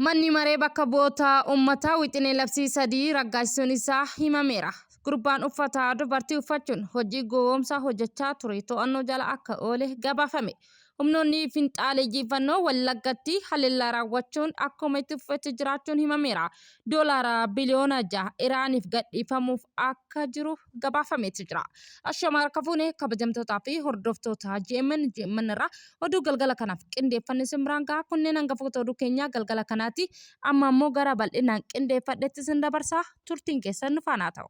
Manni maree bakka bu'oota uummataa wixinee labsii 3 raggaasisuun isaa himameera. Gurbaan uffata dubartii uffachuun hojii gowwoomsaa hojjechaa ture to'annoo jala akka oole gabaafame. Humnoonni finxaaleeyyii Fannoo Wallaggatti haleellaa raawwachuun akkuma itti fufetti jiraachuun himameera. Doolaara biliyoona 6 Iraaniif gadhiifamuuf akka jiru gabaafameeti jira. Ashama harka fuune kabajamtootaa fi hordoftoota GMN GMN irraa oduu galgala kanaaf qindeeffanne isin biraan gaha. Kunneen hangafoota oduu keenyaa galgala kanaati. Amma immoo gara bal'inaan qindeeffadhetti isin dabarsaa turtiin keessan nu faana haa ta'u.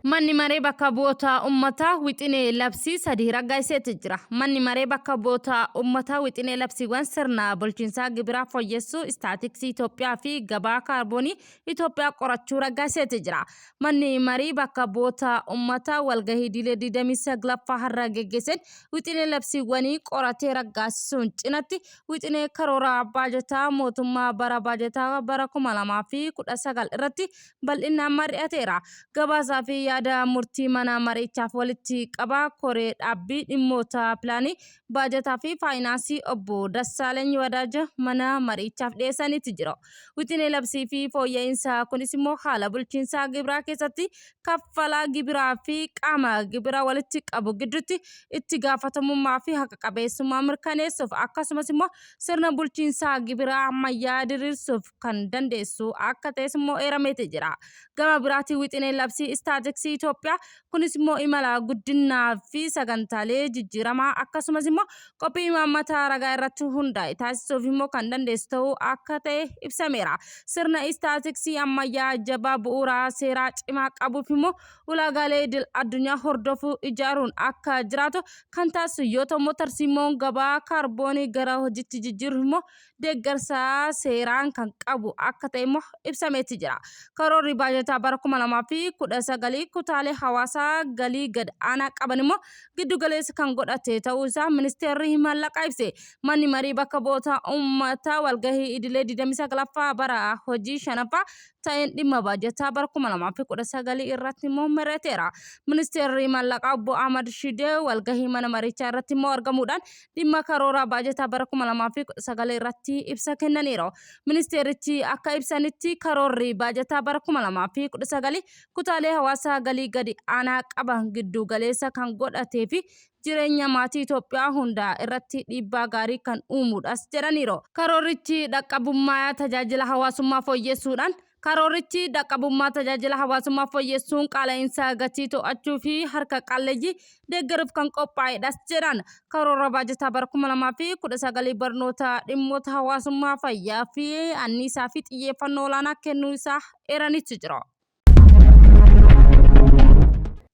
Manni maree bakka bu'oota uummataa wixinee labsii 3 raggaasiseeti jira. Manni maree bakka bu'oota uummataa wixinee labsiiwwan sirna bulchiinsaa gibiraa fooyyessuu, istaatiksii Itoophiyaa fi gabaa kaarboonii Itoophiyaa qorachuu raggaasiseeti jira. Manni marii bakka bu'oota uummataa walgahii idilee 29ffaa har'a geggeesseen wixinee labsiiwwanii qoratee raggaasisuun cinatti wixinee karoora baajataa mootummaa bara baajataa bara 2019 irratti bal'inaan mari'ateera. Gabaasaa fi yaada murtii mana mariichaaf walitti qabaa koree dhaabbii dhimmoota pilaanii baajataa fi faayinaansii obbo Dassaaleny Wadaaja mana mariichaaf dhiyeessaniiti jiru. Wixinee labsii fi fooyya'insa kunis immoo haala bulchiinsaa gibiraa keessatti kaffalaa gibiraa fi qaama gibira walitti qabu gidduutti itti gaafatamummaa fi haqa qabeessummaa mirkaneessuuf akkasumas immoo sirna bulchiinsaa gibiraa ammayyaa diriirsuuf kan dandeessu akka ta'es immoo eerameeti jira. Gama biraatiin wixinee labsii istaatiksii Itoophiyaa kunis immoo imala guddinaa fi sagantaalee jijjiiramaa akkasumas immoo qophii imaammataa ragaa irratti hundaa'e taasisuuf immoo kan dandeessu ta'uu akka ta'e ibsameera. Sirna istaatiksii ammayyaa jabaa bu'uura seeraa cimaa qabuuf immoo ulaagaalee idil addunyaa hordofuu ijaaruun akka jiraatu kan taasisu yoo ta'u immoo tarsiimoon gabaa kaarboonii gara hojiitti jijjiiruuf immoo deeggarsa seeraan kan qabu akka ta'e immoo ibsameeti jira. Karoorri baajataa bara 2019 kutaalee hawaasaa galii gad aanaa qaban immoo giddu galeessa kan godhate ta'uu isaa ministeerri maallaqaa ibse. Manni marii bakka bu'oota uummataa walgahii idilee 29ffaa bara hojii shanaffaa ta'een dhimma baajataa bara 2019 irratti immoo mari'ateera. Ministeerri maallaqaa obbo Ahmad Shidee walgahii mana marichaa irratti immoo argamuudhaan dhimma karoora baajataa bara 2019 irratti ibsa kennaniiru. Ministeerichi akka ibsanitti karoorri baajataa bara 2019 kutaalee hawaasaa galii gadi aanaa qaban giddu galeessa kan godhatee fi jireenya maatii Itoophiyaa hundaa irratti dhiibbaa gaarii kan uumuudhas jedhaniiru. Karoorichi dhaqqabummaa tajaajila hawaasummaa fooyyessuudhaan Karoorichi dhaqqabummaa tajaajila hawaasummaa fooyyessuun qaala'iinsa gatii to'achuu fi harka qalleeyyii deeggaruuf kan qophaa'edhas jedhan. Karoora baajataa bara 2019 barnoota dhimmoota hawaasummaa, fayyaa fi anniisaa fi xiyyeeffannoo olaanaa kennuu isaa eeraniitu jiru.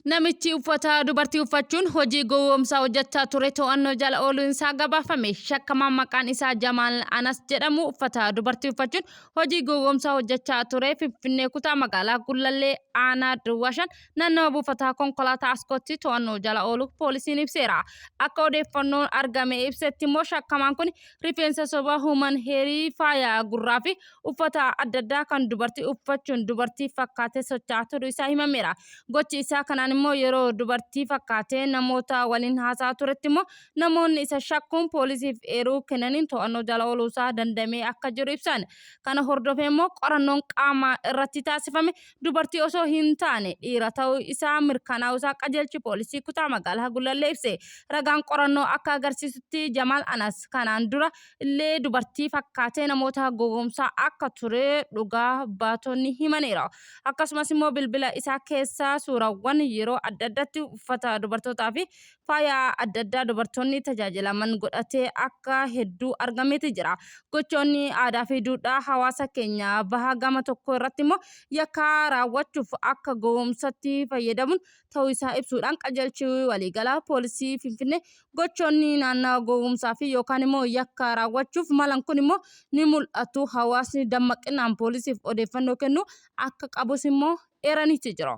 Namichi uffata dubartii uffachuun hojii gowwoomsaa hojjechaa ture to'annoo jala ooluun isaa gabaafame. Shakkamaan maqaan isaa Jamaal Anas jedhamu uffata dubartii uffachuun hojii gowwoomsaa hojjechaa ture Finfinnee kutaa magaalaa Gullallee aanaa Duwwaa 5 naannawa buufataa konkolaataa Askootti to'annoo jala ooluu poolisiin ibseera. Akka odeeffannoon argame ibsetti immoo shakkamaan kun rifeensa sobaa human heerii faaya gurraa fi uffata adda addaa kan dubartii uffachuun dubartii fakkaatee socho'aa turuu isaa himameera. Gochi isaa kanaan immoo yeroo dubartii fakkaatee namoota waliin haasa'aa turetti immoo namoonni isa shakkuun poolisiif eeruu kennaniin to'annoo jala ooluu isaa danda'amee akka jiru ibsan. Kana hordofee immoo qorannoon qaamaa irratti taasifame dubartii osoo hin taane dhiira ta'uu isaa mirkanaa'uu isaa qajeelchi poolisii kutaa magaalaa Gullallee ibse. Ragaan qorannoo akka agarsiisutti Jamaal Anas kanaan dura illee dubartii fakkaatee namoota gowwoomsaa akka ture dhugaa baatonni himaniiru. Akkasumas immoo bilbila isaa keessa suurawwan yeroo adda addaatti uffata dubartootaa fi faaya adda addaa dubartoonni tajaajilaman godhatee akka hedduu argameeti jira. Gochoonni aadaa fi duudhaa hawaasa keenya baha gama tokko irratti immoo yakka raawwachuuf akka gowwoomsatti fayyadamuun ta'uu isaa ibsuudhaan qajeelchi waliigalaa poolisii Finfinnee gochoonni naannawa gowwoomsaa fi yookaan immoo yakka raawwachuuf malan kun immoo ni mul'atu hawaasni dammaqinaan poolisiif odeeffannoo kennuu akka qabus immoo eeraniiti jiru.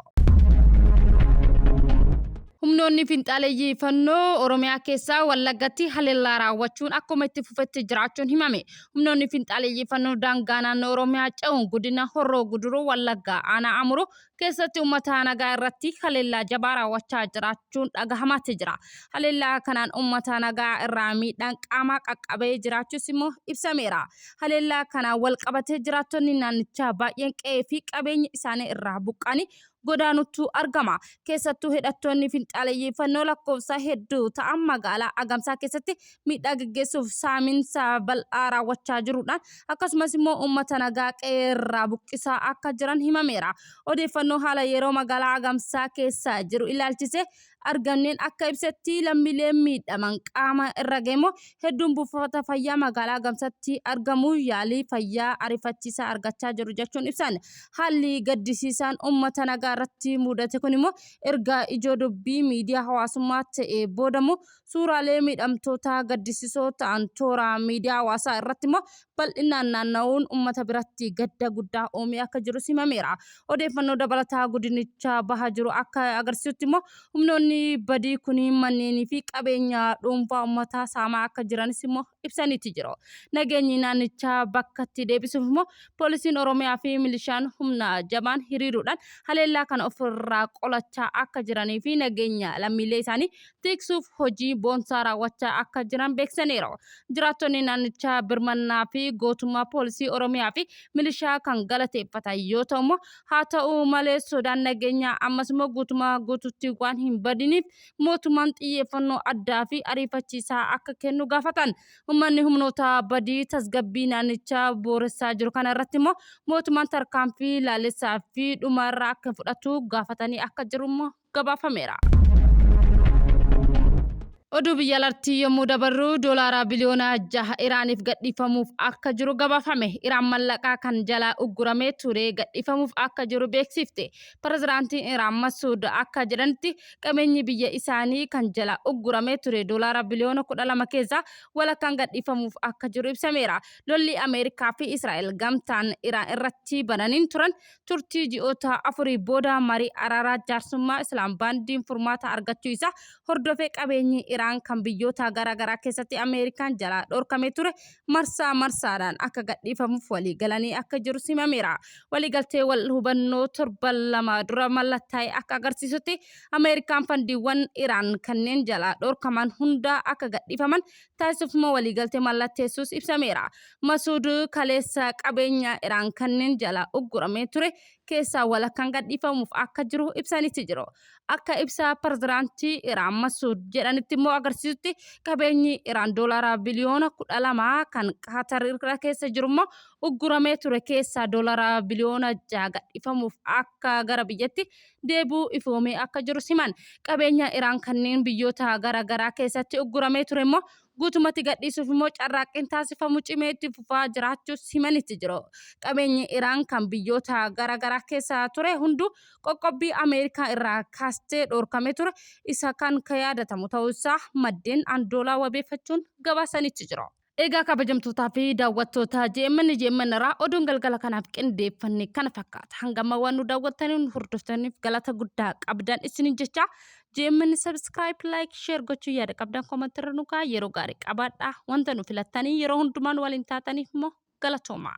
Humnoonni finxaaleyyii Fannoo Oromiyaa keessaa Wallaggatti haleellaa raawwachuun akkuma itti fufetti jiraachuun himame. Humnoonni finxaaleyyii Fannoo daangaa naannoo Oromiyaa ce'uun godina Horroo Guduruu Wallaggaa aanaa Amuruu keessatti uummata nagaa irratti haleellaa jabaa raawwachaa jiraachuun dhagahamaatti jira. Haleellaa kanaan uummata nagaa irraa miidhaan qaamaa qaqqabee jiraachuus immoo ibsameera. Haleellaa kanaan walqabatee jiraattonni naannichaa baay'een qe'ee fi qabeenya isaanii irraa buqqa'anii godaanuttu argama. Keessattuu hidhattoonni finxaaleyyii Fannoo lakkoofsa hedduu ta'an magaalaa Agamsaa keessatti miidhaa geggeessuuf saaminsa bal'aa raawwachaa jiruudhaan akkasumas immoo uummata nagaa qe'ee irraa buqqisaa akka jiran himameera. Odeeffannoo haala yeroo magaalaa Agamsaa keessa jiru ilaalchisee arganneen akka ibsetti lammiileen miidhaman qaama irra ga'e hedduun buufata fayyaa magaalaa Agamsaatti argamu yaalii fayyaa ariifachiisaa argachaa jiru jechuun ibsan. Haalli gaddisiisaan uummata nagaa irratti mudate kun immoo erga ijoo dubbii miidiyaa hawaasummaa ta'e boodamu suuraalee miidhamtoota gaddisiisoo ta'an toora miidiyaa hawaasaa irratti immoo bal'inaan naanna'uun uummata biratti gadda guddaa uumee akka jirus himameera. Odeeffannoo dabalataa godinichaa bahaa jiru akka agarsiisutti immoo humnoonni badii kun manneenii fi qabeenya dhuunfaa uummataa saamaa akka jiranis immoo ibsaniiti jiru. Nageenyi naannichaa bakkatti deebisuuf immoo poolisiin Oromiyaa fi milishaan humna jabaan hiriiruudhaan haleellaa kana ofirraa qolachaa akka jiranii fi nageenya lammiilee isaanii tiksuuf hojii boonsaa raawwachaa akka jiran beeksisaniiru. Jiraattonni naannichaa birmannaa fi gootummaa poolisii Oromiyaa fi milishaa kan galateeffatan yoo ta'u immoo haa ta'u malee sodaan nageenyaa ammas immoo guutumaa guututti waan hin badiniif mootummaan xiyyeeffannoo addaa fi ariifachiisaa akka kennu gaafatan. Uummanni humnoota badii tasgabbii naannichaa booressaa jiru kana irratti immoo mootummaan tarkaanfii laalessaa fi dhumarraa akka fudhatu gaafatanii akka jiru immoo gabaafameera. Oduu biyya alaatti yommuu dabarru doolaara biliyoona 6 Iraaniif gadhiifamuuf akka jiru gabaafame. Iraan mallaqaa kan jalaa ugguramee ture gadhiifamuuf akka jiru beeksifte. Pirezidaantiin Iraan Masuud akka jedhanitti qabeenyi biyya isaanii kan jalaa ugguramee ture doolaara biliyoona 12 keessaa walakkaan gadhiifamuuf akka jiru ibsameera. Lolli Ameerikaa fi Israa'el gamtaan Iraan irratti bananiin turan turtii ji'oota afurii booda marii araaraa jaarsummaa Islaambaandiin furmaata argachuu isaa hordofee qabeenyi Iraan kan biyyoota garaagaraa keessatti Ameerikaan jalaa dhorkamee ture marsaa marsaadhaan akka gadhiifamuuf walii galanii akka jiru himameera. Waliigaltee wal hubannoo torban 2 dura mallattaa'e akka agarsiisutti Ameerikaan fandiiwwan Iraan kanneen jalaa dhorkaman hunda akka gadhiifaman taasisuuf immoo waliigaltee mallatteessuus ibsameera. Masuud kaleessa qabeenya Iraan kanneen jalaa ugguramee ture keessaa walakkaan gadhiifamuuf akka jiru ibsanitti jiru. Akka ibsa pirezidaantii Iraan Masuud jedhanitti immoo agarsiisutti qabeenyi Iraan doolaara biliyoona 12 kan Qaatar irra keessa jiru immoo ugguramee ture keessaa doolaara biliyoona 6 gadhiifamuuf akka gara biyyatti deebi'uu ifoomee akka jiru siman. Qabeenya Iraan kanneen biyyoota gara garaa keessatti ugguramee ture immoo guutumatti gadhiisuuf immoo carraaqqiin taasifamu cimee itti fufaa jiraachuu himanitti jiru. Qabeenyi Iraan kan biyyoota gara garaa keessa ture hunduu qoqqobbii Ameerikaa irraa kaastee dhorkamee ture isa kan yaadatamu ta'uu isaa maddeen Andoolaa wabeeffachuun gabaasanitti jiru. Egaa kabajamtootaa fi daawwattoota JMN JMN irraa oduun galgala kanaaf qindeeffanne kana fakkaata. Hanga ammaa waan nu daawwattaniif nu hordoftaniif galata guddaa qabdan isiniin jecha JMN subscribe, like, share gochuu yaada qabdan comment irra nu kaa'aa. Yeroo gaarii qabaadhaa. Wanta nu filattanii yeroo hundumaa nu waliin taataniif immoo galatoomaa.